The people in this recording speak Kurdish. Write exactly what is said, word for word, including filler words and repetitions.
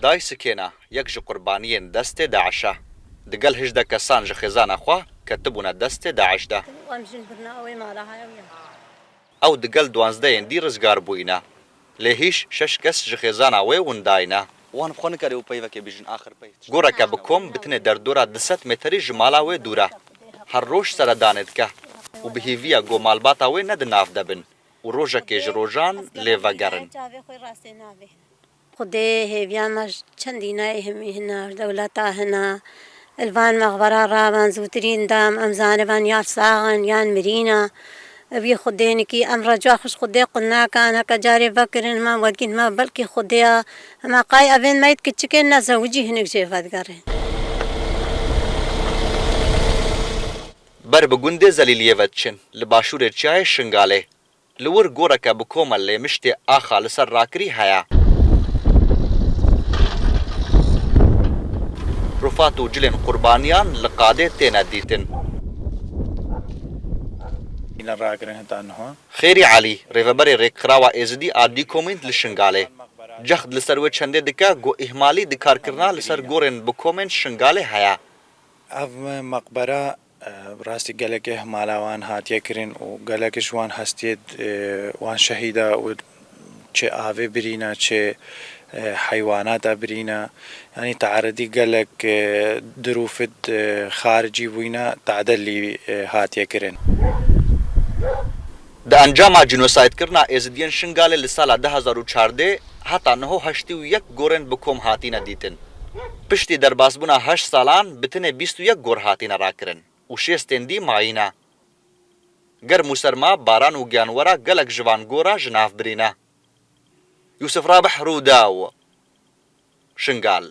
Dayê Sikêna yek ji qurbaniyên destê DAIŞ e. Digel hejdeh kesan ji xêzana xwe ketibûne destê DAIŞ de. Em jin birna ew ê mala haya wî ye. Ew digel duwazdehên dî rizgar bûyîne. Lê hîş şeş kes ji xêzana wê windayî ne. Wan bi xwe nikare û peyvekê bijîn, axir pey. Goreke bi kom bi tinê derdora du sed metrî ji mala wê dûr e. Her roj seredanê dike û bi hêviya ku malbata wê ne di nav de bin û rojekê ji rojan lê vegerin. Çavê xwe rastê navê. Xwedê hêviya me ji çendî nayê hemî hina, ji dewleta hina. Li van mexbera ravan zûtirîn dam, em zaniban ya sax in yan mirîn e. Wî Xwedê nikî em reca xwe ji Xwedê qut nakan, heke carê vekirin, hema wedgîn, hema belkî Xwedê ya, hema qay evên me yê kiçikên nezewicî hinek jê vedigerin. Ber bi gundê Zelîliyê ve diçin, li başûrê çiyayê Şingalê. Li wir goreke bi kom e lê miştê axa li ser rakirî heye. Rûfat û cilên qurbaniyan li qadê têne dîtin. Îne rakirin heta niha. Xêrî Elî, rêveberê Rêkxirawa Êzidî a Dîkomînd li Şingalê, cehd li ser wê çendê dike ku îhmalî di karkirina li ser gorên bi komên Şingalê heye. Ev meqbera, e, bi rastî gelekê himala wan hatiye kirin û gelek ji wan hestiyê, e, wan şehîda û çi avê birîne, çi, e, heywanata birîne. Yanî teeridî gelek, e, dirûfit, e, xaricî bûyne, tadellî, e, hatiye kirin. Di encama cînosaydkirina Êzidiyên Şingalê li sala du hezar û çardeh heta niho heştê û yek gorên bi kom hatine dîtin. Piştî derbasbûna heşt salan bi tenê bîst û yek gor hatine rakirin û şêstên dî mayî ne. Germ û serma, baran û giyanwera gelek ji van gora ji nav birîne. Yûsif Rabih, Rûdaw, Şingal.